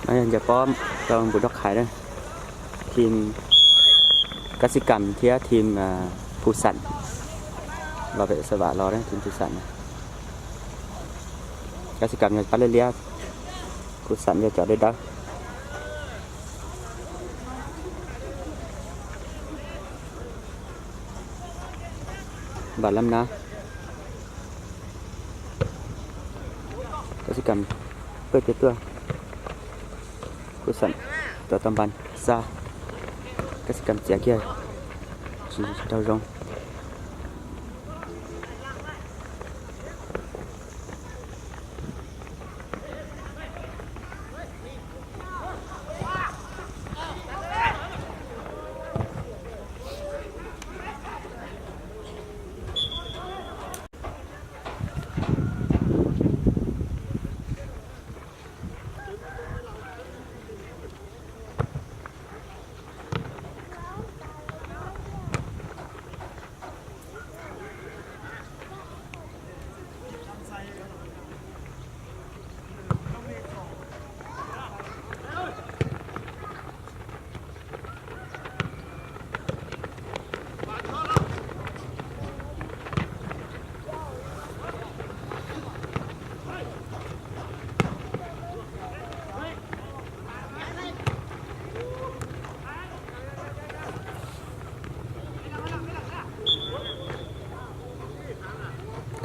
ອັນນີ້ຈະປ້ອມ ຕ້ອງບຸນດອກໄຂ່ເດີ ທີມກະສິກຳເທຍ ທີມ ອາ ພູສັນ ວ່າໄປສະຫວາລໍເດີ ທີມພູສັນ ກະສິກຳຈະປັດເລຍໆ ພູສັນຈະຈອດເດີ. ບາດລຳນາ ກະສິກຳເປີດເກັບຕົວ ຄູສັນ ຕໍ່ຕຳບັນ ຊາ ກະສິກຳເສຍກຽ ເຕົ້າຢອງ.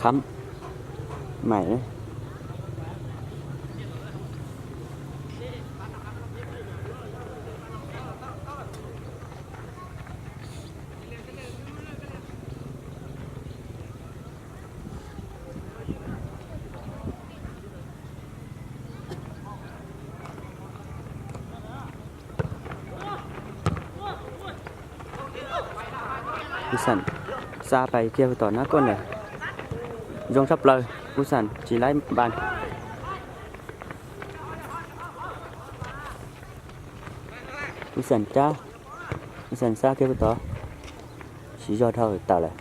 ຄ້ຳໃໝ່ເດ້. ຜູ້ສັນ ຊາໄປກ່ຽວຕໍ່ໜ້າກົ້ນເລີຍ ຢອງຊັບເລີຍ ຜູ້ສັນ ຊິໄລ່ບານ ຜູ້ສັນ ຈ້າ ຜູ້ສັນ ຊາກ່ຽວຕໍ່ ຊິຢອດເທົ່າຕາເລີຍ.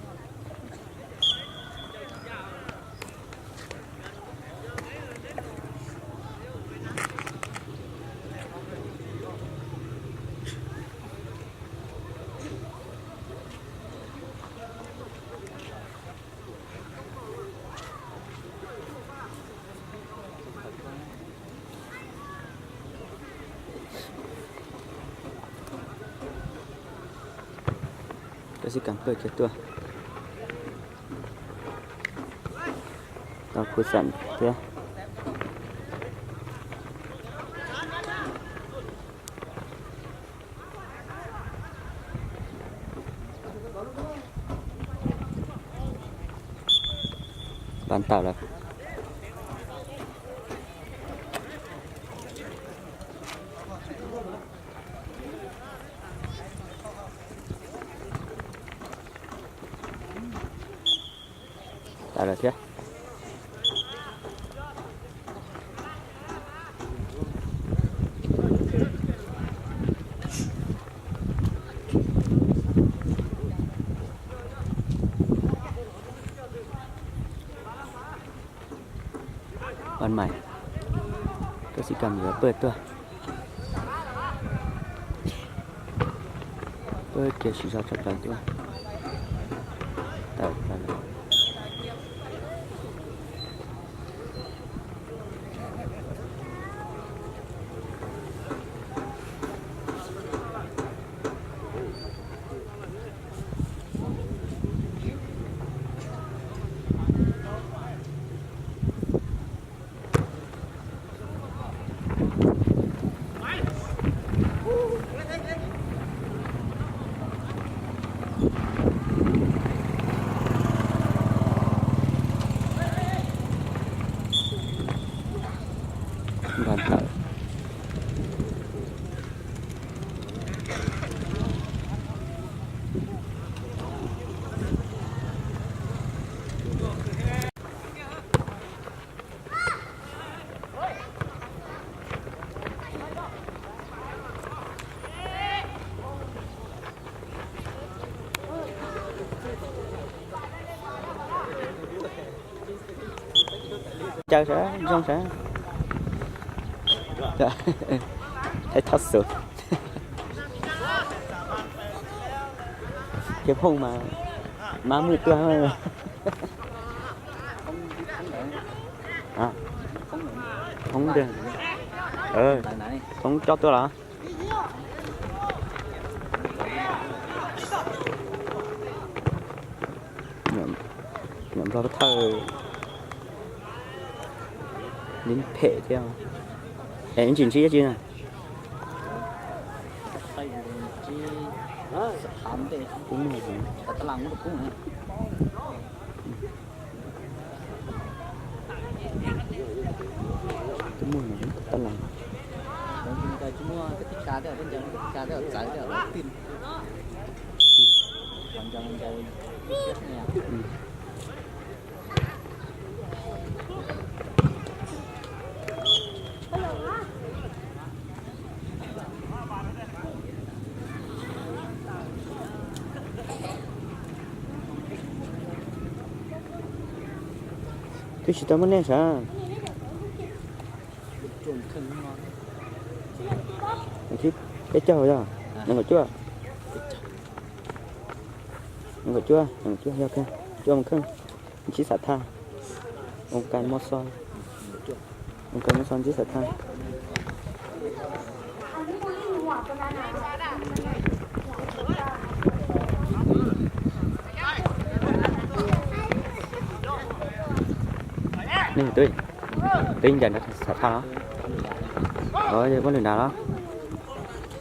ກະສິກຳເປີດແກ່ຕົວ ຕ້ອງຄູສັນເທື່ອ ປານຕາແລ້ວ. ຕາຍແລ້ວເທຍ ອັນໃໝ່ ກະສິກຳເຫຼືອເປີດຕົວ ເປີດເກມສີຊອດຈັບໄປຕົວ ແຕ່ ແຕ່ ບ້ານເຂົາ. ເຈົ້າຊະ ຊ່ອງຊະ. ໄທທອດສົດ ເກັບຫົງມາ ມາມືຕົວເຮົາ ອາ ຫົງເດີ ເອີ ຫົງຈອບຕົວເນາະ. ຍາມ ຍາມເຮົາຖ່າຍ ຫຼິ້ນເພະແລ້ວ ແອນຈິນຊີ້ຈີນະ ສະຖານເດ ກຸ້ງ ຕະຫຼາງກຸ້ງ. ຄືຊິຕ້ອງມາແນ່ຊະ ອັນທີ່ເປັດເຈົ້າ ຍັງບໍ່ຈົວ ຍັງບໍ່ຈົວ ຍັງບໍ່ຈົວ ຢາກແຄ່ຈົວມັນເຄິ່ງ ມັນຊິສາທາ ອົງການມອດຊອນ ອົງການມອດຊອນຊິສາທາ. ນີ້ຕຸ້ຍ ຕຸ້ຍ ຢ່າສາທາເນາະ ເອີ ບໍ່ຫຼິ້ນດາເນາະ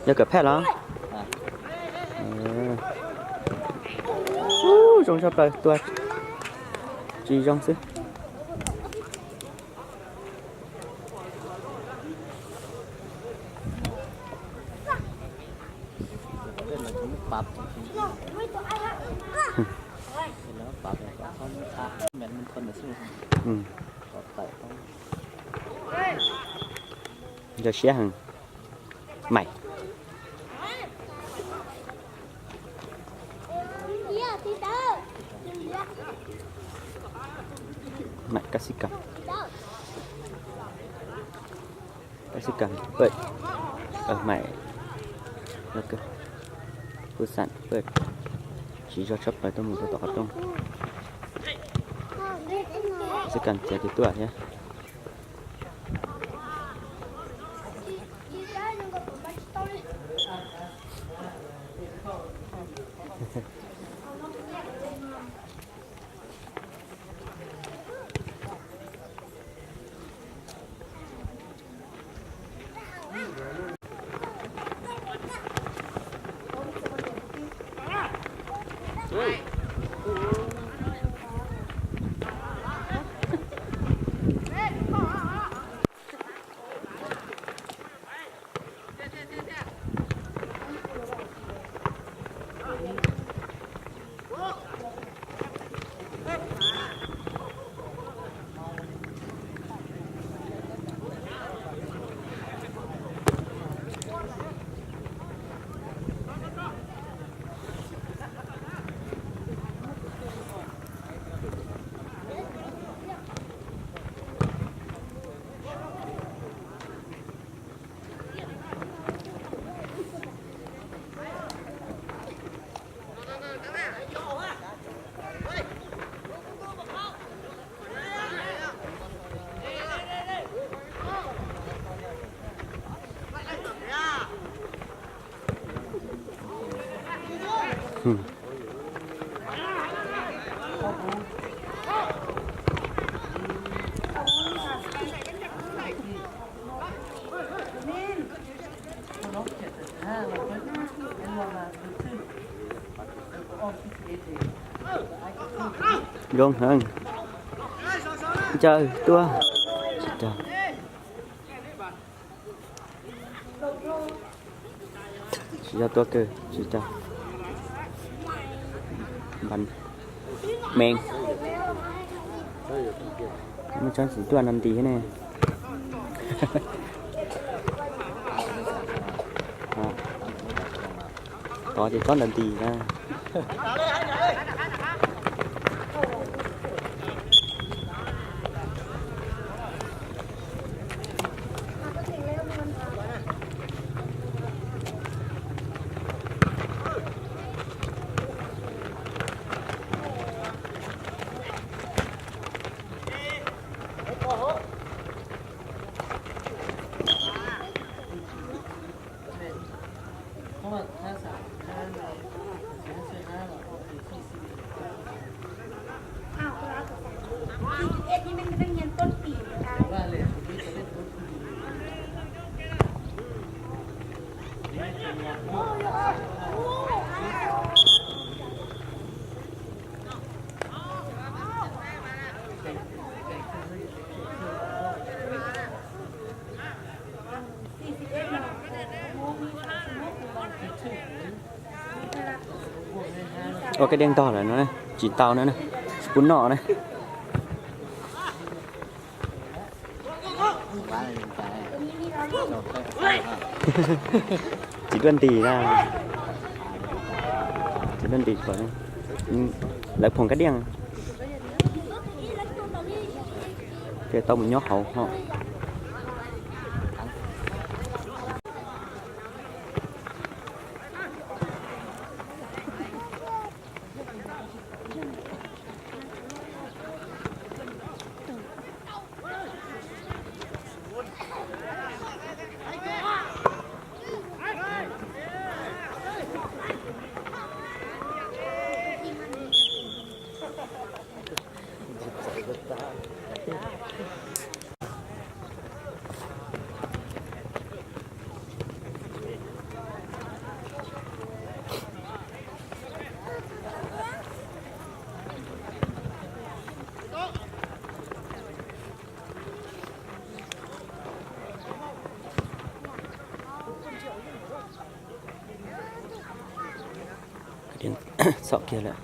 ຢ່າເກີດແພ້ເນາະ. ເອີ ໂອ້ ຊົງຊອບໄປຕົວຈີຢອງຊຶ. ອືມ ຢ່າເຊຍຫັ້ນ. ໃໝ່ ໃໝ່ ກະສິກຳ ກະສິກຳ ເປີດ ເອີ ໃໝ່ ແລ້ວກະ ຜູ້ສັນ ເປີດ ສີຊອບໄປຕົວໝູຕົວຕໍ່ກະຕົງ ກະສິກຳ ເຈອທີ່ຕົວເນາະ. ລົງເຫິງ ເຈົ້າຕົວ ເຈົ້າ ຊິເຈົ້າຕົວເກີ ຊິເຈົ້າ ບັນ ແມງ ມັນຊ່າງຊິຕົວນັ້ນດີແນ່ ຮະ ຕໍ່ຊິຕ້ອນດັນຕີນະ. ວ່າກະດຽງຕໍ່ແລ້ວເນາະ ຈີນເຕົາເນາະ ສະປຸນເນາະນະ. ຈີນດ້ວນດີນະ ຈີນດ້ວນດີກ່ອນ ອືມ ແລ້ວຜົງກະດຽງ ເຈົ້າໝູຍົກເຂົາເນາະ. ກະດຽງ ເຊາະກຽວແລ້ວ.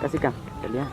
ກະສິກຳ ກະລ້ຽງ.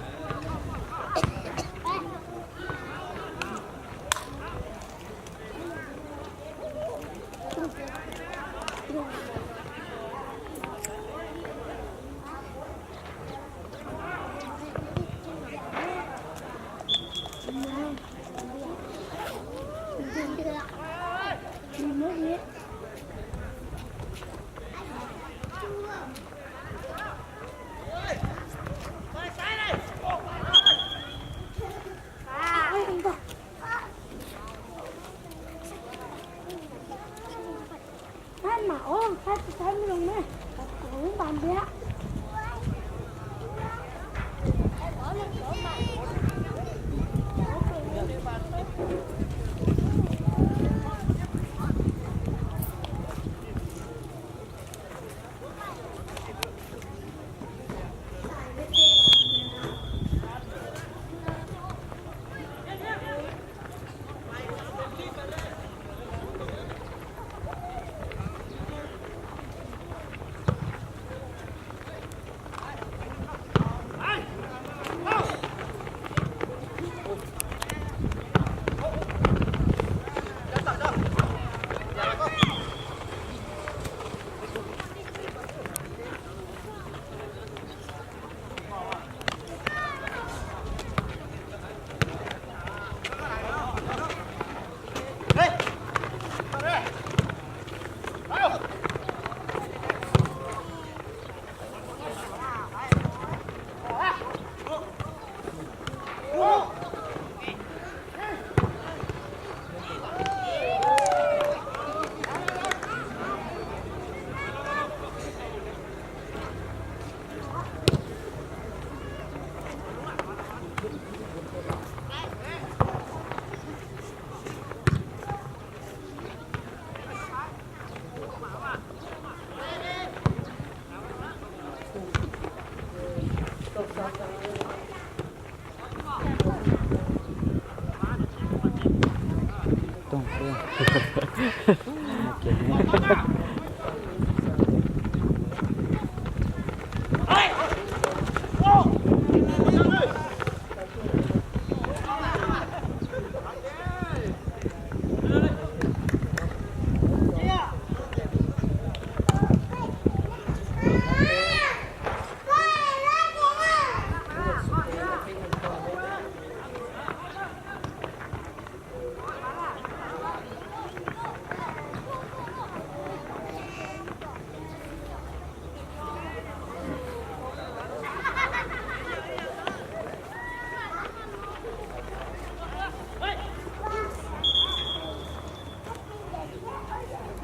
ຕ້ອງ ເອີ ເກັບ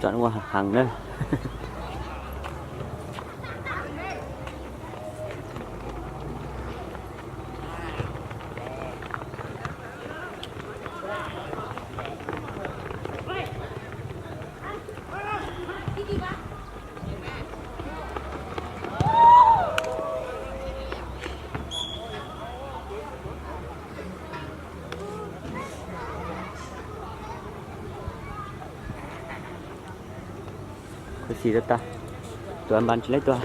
ຈອນຫົວຫັກເດີ. ໂຄຊີຕະຕາ ຕົວບັນຊິໄລຕົວ.